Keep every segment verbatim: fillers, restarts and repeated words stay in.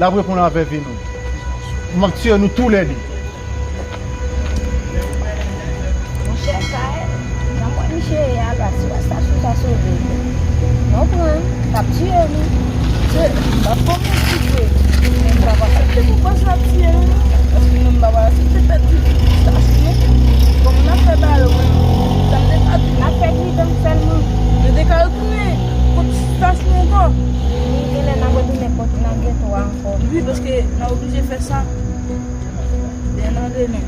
N ap reponn avè vi nou. M ap tiye nou toulède. Monchè, sa, jan m wè misye ye a la, si w wè stasyon sa sove, nou pran, l ap tiye nou. Se, m p ap kòmanse vre. Men m p ap aksepte pou bòs la tiye nou, non. Paske mwen, m p ap aksepte pèdi stasyon, non. Kòman n ap fè ba yo menm? Sa m te ka di, n ap fè pridans sèlman. Nou te ka retounen kot stasyon ankò. Wi, genlè n ap retounen kot nan geto a ankò. Wi, paske n a oblije fè sa. Byen nan demen.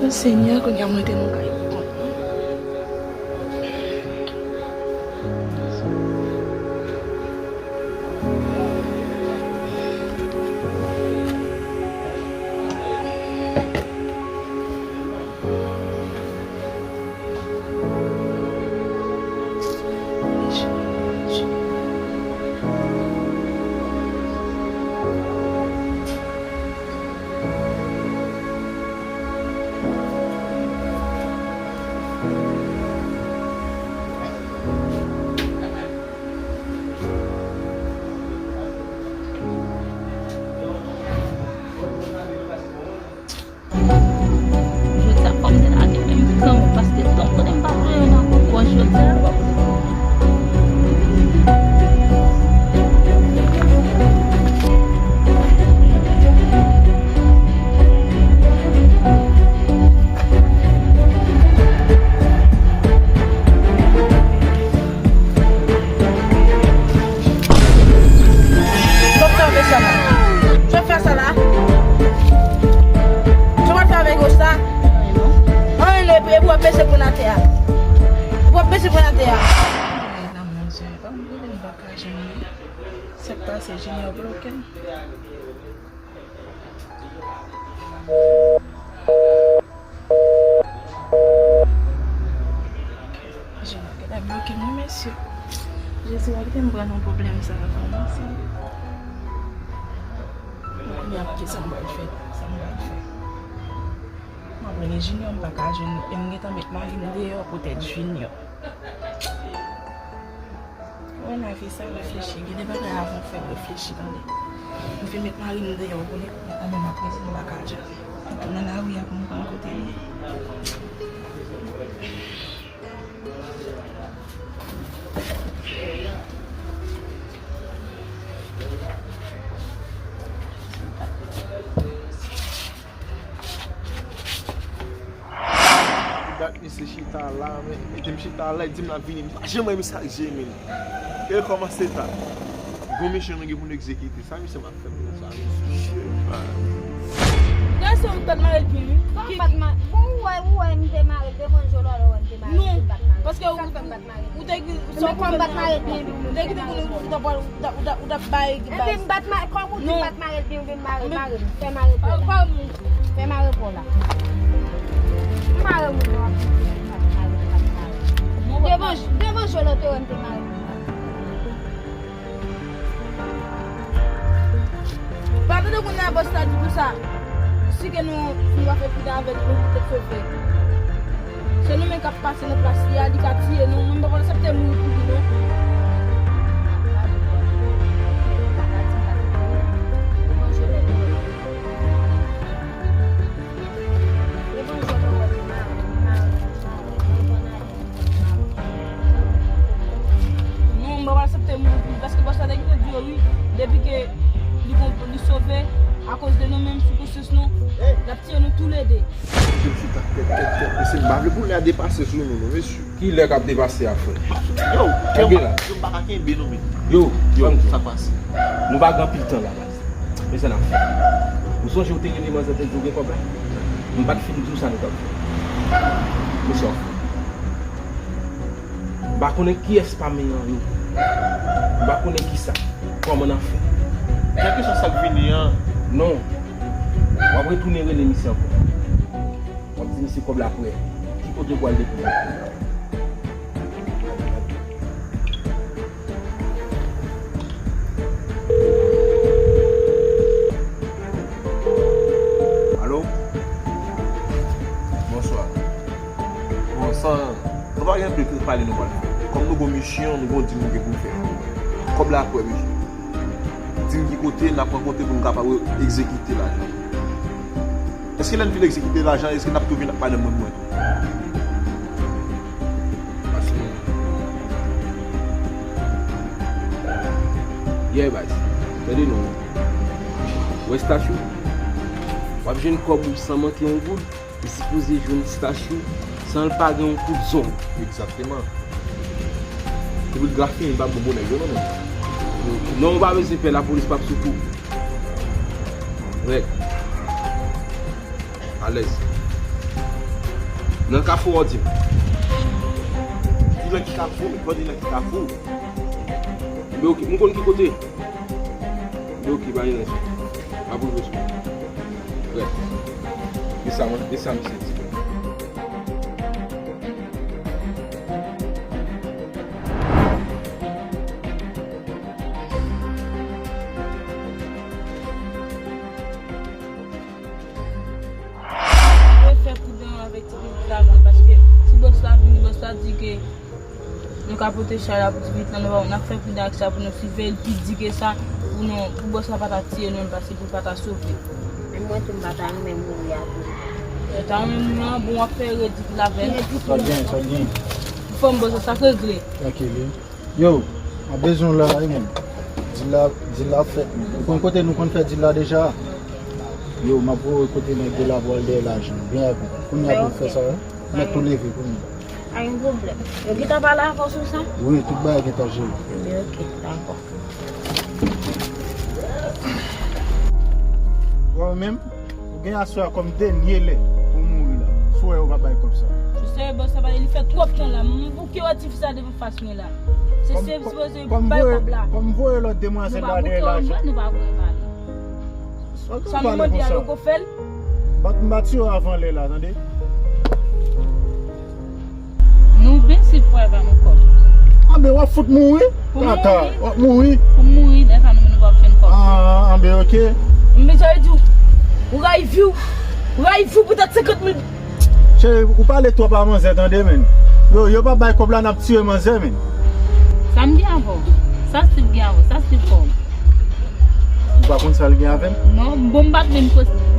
O Senyè, kounye a mwen te nan kay pou kont mwen. Jodi a fò m te lage menm kanm, paske tankou m pa voye nan kokoch jodi a. Sa w fè avèk sa la? Sa w fè sa la? Sa w fè avèk sa? Anyen non, epi, epi w ap bese pran atè a. Epi w ap bese pran atè a. Ay, la, mon Dieu, pa m vle m pa ka jwenn li. Sa k pase, Junior bloke m. Junior genlè bloke m wi, mesye. Jezi, pa kite m pran nan pwoblèm sa a, mesye. Bon, kounye a, kisa m pral fè? Sa m pral fè? M ap rele Junior, m pa ka jwenn li. E m gentan met mari m deyò poutèt Junior. Wè lavi sa, reflechi. Gen de bagay avan w fè w reflechi, tande. M fin met mari m deyò pou li, kounye a menm aprè sa m pa ka jwenn li. M ap tounen nan lari a pou m konn kote l ye. Dat misye chita la, men, mete m chita la, li di m l ap vini, m pa janm wè misye ak je, men. E l kòmanse ta. Gon misyon nou gen pou nou egzekite. Sa misye m ap fè m konsa, mesye. Gason, m t ap mare l byen, wi. Sa w pat ma-, bon, ou wè, ou wè m te mare l devan je w la, ou wè m te mare l, ou te bat mare l. Non, paske ou, ou te, ou te kite konnen ou t ap, ou t ap, ou t ap bay, ou t ap bay. Epi m bat mare, kòm ou di m bat mare l byen, ou vin mare, mare m, fè mare pou la. Fè mare pou la. M mare moun nan, ap di m bat mare, bat mare. Devan, devan je w la, ou te wè m te mare moun nan. Pa tande kounye a bòs la di konsa, si ke nou, nou pa fè pita avè l, nou poutèt sove. Se nou menm k ap pase nan plas li a, li ka tiye nou. Mwen m pa pral aksepte mouri pou li, non. Non, m pa pral aksepte mouri pou li, paske bòs la te gentan di yo, wi, depi ke li gon, li sove, akoz de nou menm, sou konsyans nou, l ap tiye nou toulede. Mesye, m chita kèt, kèt, kèt, mesye, m pa vle pou lè a depase sou nou, non, mesye. Ki lè k ap depase a, frè? Yo, kenbe la. Yo, m pa ka kenbe, non, men. Yo, yo, sa k pase? Nou pa gen anpil tan la, baz. Men sa n ap fè. Ou sonje ou te rele manzè, te di w gen kòb la? M pa t fin di w sa nou t ap fè. Men sa w fè. M pa konnen kiyès pami nan yo. M pa konnen kisa. Kòman n ap fè? Kèlkeswa sa k vini an. Non. W ap retounen rele misye ankò. W ap di misye kòb la prè. Ki kote w pral depoze l? Alo? Bonswa. Bon, san, nou pa gen anpil pale nou pral fè. Kòm nou gon misyon, nou gon dil nou gen pou n fè. Kòb la prè, mesye. Di m ki kote n ap rankontre pou n kapab egzekite lajan. Èske lè n fin egzekite lajan, èske n ap tou vin ak madanm mwen mwen? Paske, yeah, baz. Tande non. Wè Stachou, w ap jwenn kòb ou san manke yon goud. Li sipoze jwenn Stachou san l pa gen yon kout zong. Egzakteman. Epi l grafe, li pa bon bon nèg yo non, men. Non, ou pa bezwen pè, lapolis p ap sou kou. Rèd. Alèz. Nan kafou a w di m. Di nan ki kafou, men fò di nan ki kafou. Men oke, m konn ki kote. Men oke, pa gen anyen. M ap rive sou. Brèf. E sa, mwen, e sa misye di. Mwen fè pridan avèk ti pitit la vre, paske si bòs la vini, bòs la di ke nou ka pote chay la pou ti pitit la, nou pa, n ap fè pridan ak sa pou nou siveye l pi di ke sa, pou nou, pou bòs la pa ta tiye nou, paske pou l pa ta sove. Menm mwen tou, m pa ta renmen mouri a koz. Ou ta renmen mouri an, bon, w ap fè redi pou l avè l. Sa gen, sa gen. Fò m bòs la, sa k regle. Trankil, wi. Yo, m ap bezwen w la, wi, menm. Dil la, dil la ap fèt, menm. Ou konn kote nou konn fè dil la deja? Yo, m ap voye w kote nèg yo la pou al dèyè lajan. Byen avè w. Kounye a pou w fè sa, wi. Mèt tou leve kounye a. Pa gen pwoblèm. Yo gentan pale avè w sou sa? Wi, tout bagay gentan jere. Ebyen, oke, dakò. Wè w menm, ou gen aswè a kòm dènye lè pou w mouri la. Si w wè yo pa bay kòb sa. Joseph, bòs la pale, li fè twòp tan la. M bouke wè tifi sa devan fas mwen la. Se, se sipoze bay kòb la. Kòm voye lòt demwazèl la dèyè lajan. Nou pa voye pale. Sa nou mande a, yo ko fè l. Bat m bati yo avan lè la, tande. Nou byen si pou ava nou kòb. Anben, w ap fout mouri. Pou mouri. W ap mouri. Pou mouri, lè sa nou, nou p ap jwenn kòb. Ah, anben, oke. M bezwen di w, ou rayi vi w. Ou rayi vi w poutèt senkant mil. Cheri, ou pale twòp a manzè, tande, menn. Yo, yo pa bay kòb la, n ap tiye manzè, menn. Sa m gen avè w? Sa Steve gen avè w? Sa Steve fè w? Ou pa konn sa l gen avè m? Non, bon, m pa t menm,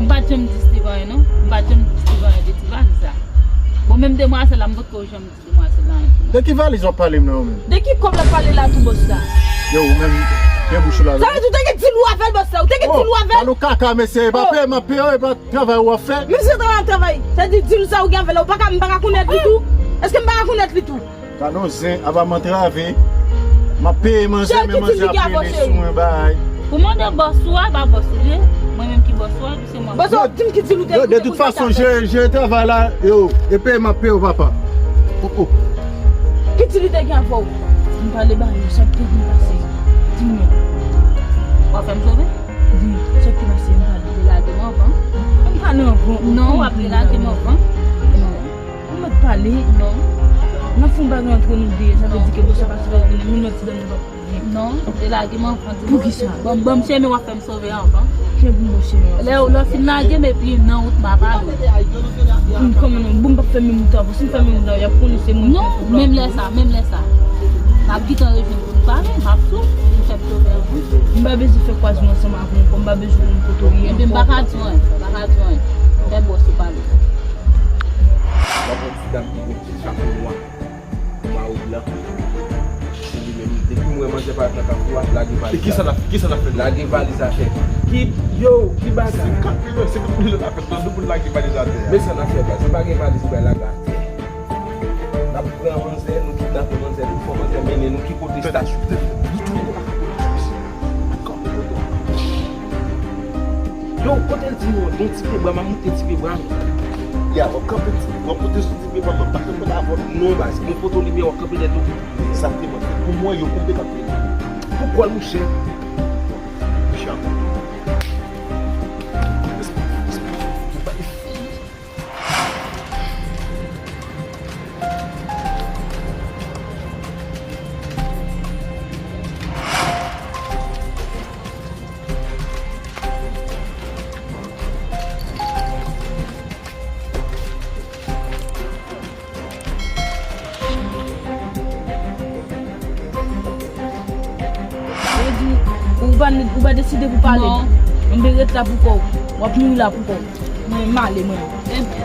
m pa t janm di Steve anyen, non. M pa t janm di Steve anyen de ti valiz la. Bon, menm demwazèl la, m potko janm di demwazèl la anyen. De ki valiz w ap pale m nan, menm? De ki kòb l ap pale la tou, bòs la? Yo, ou menm, gen bouch ou la. Sa vle di ou te gen dil ou avè l, bòs la? Ou te gen dil ou avè l? Pale w kaka, mesye, e pa peye m ap peye w, e pa travay w ap fè. Menm si se travay ap travay, sa vle di dil sa ou gen avè l la, ou pa ka, m pa ka konnen li tou? Èske m pa ka konnen li tou? Gade yon zen, ap antrave. M ap peye manzè, men manzè ap rele sou mwen, bay. Ou mande bòs ou a, pa bòs ou li ye. Mwen menm ki bòs ou a, epi se mwen. Bòs ou, di m ki dil ou te, yo, de tout fason, jere, jere travay la, yo, e peye m ap peye w, papa. Oh, oh. Ki dil li te gen avè w? M pale ba yo, sa k te vin pase. Di m non. W ap fè m sove? Di, sa k te pase, m pale. Delage m anvan. M pale anvan. Non, w ap delage m anvan. Non. Ou mèt pale. Non. N ap fè yon bagay antre nou de, sa vle di ke bòs la pa sou bagay, nou mèt ti dan nou pa pale. Non, delage m anvan, di. Poukisa? Ban, ban m chemen, w ap fè m sove anvan. Jan pou m ban w chemen anvan. Lè w, lè w fin lage m, epi nan wout m ap ale. Kòman non? Bon, m p ap fè menm wout avè w. Si m fè menm wout avè w, y ap konnen se mwen ki fè tout bagay. Non, menm lè sa, menm lè sa. M ap gentan rejwenn pou n pale, m ap sou, pou n fè m sove anvan. M pa bezwen fè kwazman ansanm avè w ankò, m pa bezwen konn kote w ye ankò. Ebyen, m pa ka di w anyen, m pa ka di w anyen. Fè bòs ou pale. W ap wè ti dam ki gen ti chapo nwa, mawo blan. Se li menm, depi m wè manzè parèt nan kafou a, lage valiz la. E kisa n ap, kisa n ap fè? Lage valiz atè. Ki, yo, ki bagay? Senkant milyon, senkant milyon n ap fè, tande pou n lage valiz atè a. Men sa n ap fè, baz, nou pa gen valiz pou bay lage atè. N ap pran manzè, nou kidnape manzè, nou fè manzè mennen nou ki kote Stachou. Yo, kote l di nou an? Gon ti pye bwa, m ap moute ti pye bwa m. Ya, w ap kanpe ti, w ap moute sou ti pye bwa m, m ap pase kòd avè w. Non, baz, gon poto limyè w ap kanpe nèt ou. Egzakteman, se pou mwen yo koupe k ap vini. Poukwa, monchè? Yo di, ou pa, ou pa deside pou pale. Non. Enben, ret la pou kò w. W ap mouri la pou kò w. Mwen, m ale, mwen. Enben.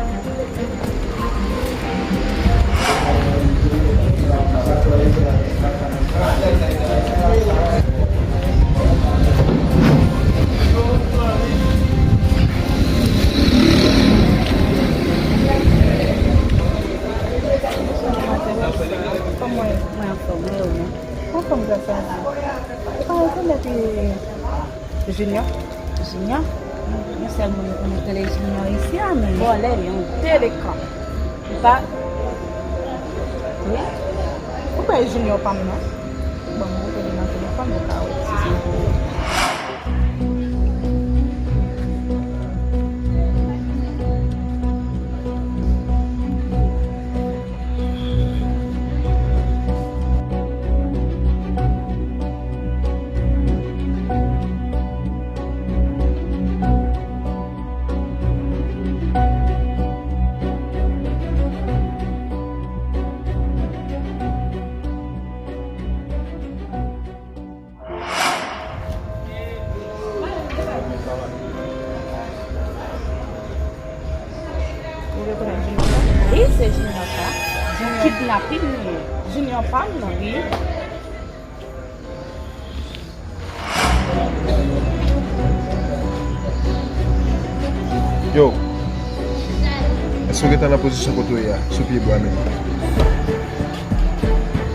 Kòman w ye? Mwen anfòm, mwen yo menm. Anfòm gras a Dye. Ou pa rekonèt, eh, Junior? Junior? Yon sèl moun yo konnen k rele Junior isi a, men vòlè li, yon delekan. Li pa, wi. Ou pa Junior pa m nan? Bon, mwen rele nan telefòn, mwen ka wè si se pou ou. Wi, se Junior sa. Junior. Kidnapin li ye. Junior pa m nan. Wi. Yo, èske w gentan nan pozisyon kote w ye a, sou pye bwa menm?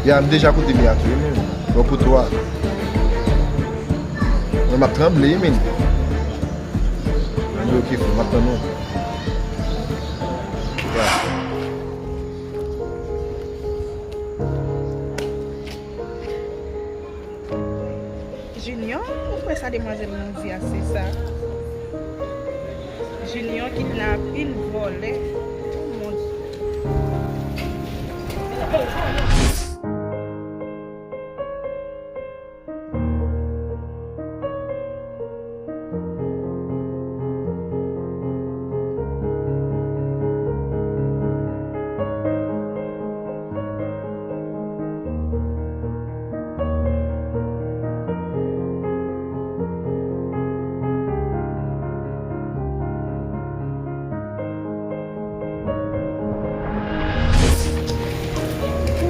Ya, m deja kote m ye a tou, wi, men. Bò poto a. Mwen, m ap tranble, wi, men. Ann, oke, frè, m ap tann ou. Ya. Junior, ou kwè sa demwazèl nan di a se sa? Junior kidnapin, vòlè. Oh, mon Dieu.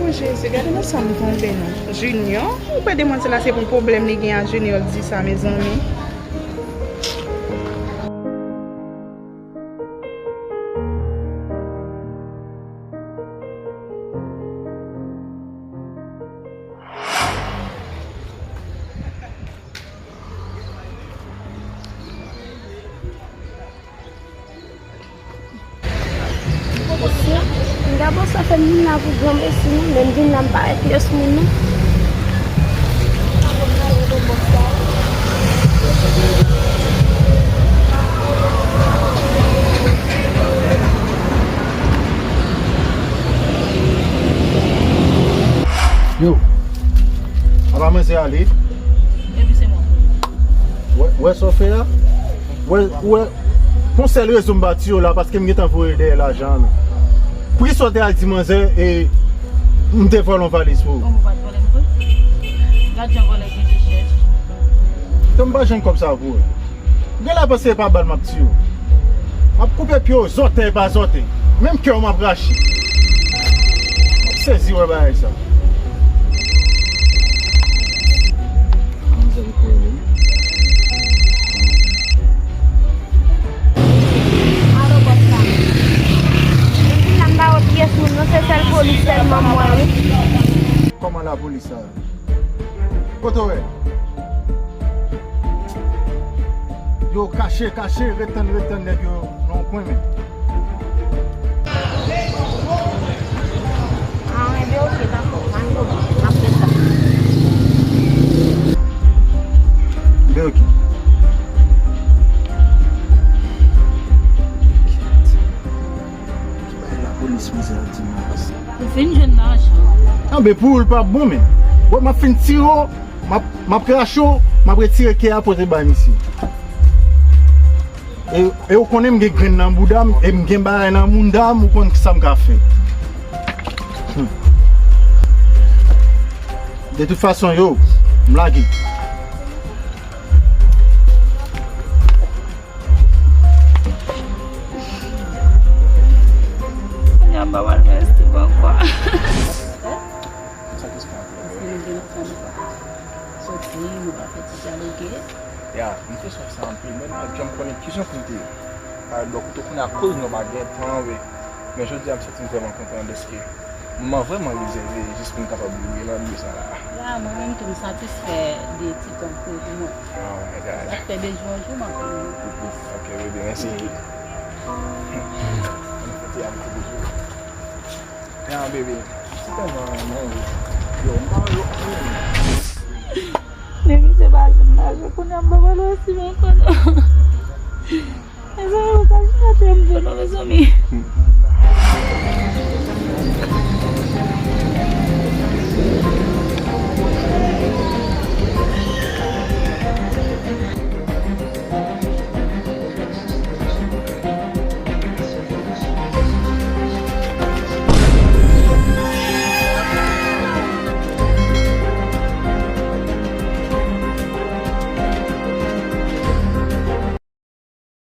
O Jezi, gade nan sa m tonbe non. Junior, ou kwè demwazèl la se pou pwoblèm li gen a Junior l di sa, mezanmi? Gabo, sa fè m vin la pou granmesi non, men m vin la m pa wè pyès moun non. Yo, apa manzè ale? Epi se mwen. Wè, wè sa w fè a? Wè, wè, pou yon sèl rezon m pa tiye w la, paske m gentan voye dèyè lajan an, men. Poukisa w te al di manzè e m te vòlè yon valiz pou ou? Kòman w pa t vòlè m vre? Gad jan vòlè gen chèch. Yo, m pa jwenn kòb sa pou ou. Gen lè panse e pa bal m ap tiye w. M ap koupe pye w zòtèy pa zòtèy. Menm kè w m ap rache. M ap sezi wè bagay sa. Manzè li kou rele m. Alo, bòs la. Depi la m pa wè pyès moun non, se sèl polis sèlman m wè wi. Kòman lapolis sa? Kote w ye? Yo, kache, kache, ret tann, ret tann nèg yo nan yon kwen, men. Ah, enben, oke, dakò. Pa gen pwoblèm. M ap ret la. Enben, oke. E pou ou, l p ap bon, men. Bon, m ap fin tire w, m ap, m ap krache w, m ap retire kè a pote bay misye. E, e ou konnen m gen grenn nan bouda m, e m gen bagay nan mounda m, ou konn kisa m ka fè. Hmm. De tout fason, yo, m lage. Kounye a m pa pral fè Steve ankò. Sa ki se pa. Paske nou gen lontan nou pa soti, nou pa fè ti dyaloge. Ya, m te sonje sa anpil, men m pa janm konnen kijan pou m te pale bò kote w kounye a akoz nou pa gen tan, wi. Men jodi a, m santi m vrèman kontan dèske moman vrèman rezève jis pou n kapab rele nan liy sa la. Ya, mwen menm tou, m satisfè de ti tan w pran pou mwen. Oh my God. Sa fè de jou an jou, m ap vin pou plis. Ok, bebe, mèsi. Mwen fè ti a m ti jou. Ya, bebe, m tèlman renmen w. Yo, m pa wè yo anyen. Men misye pa janm lage, kounye a m pa pral wè Steve ankò non. Mezanmi, ou ka chita tè m vo non, mezanmi.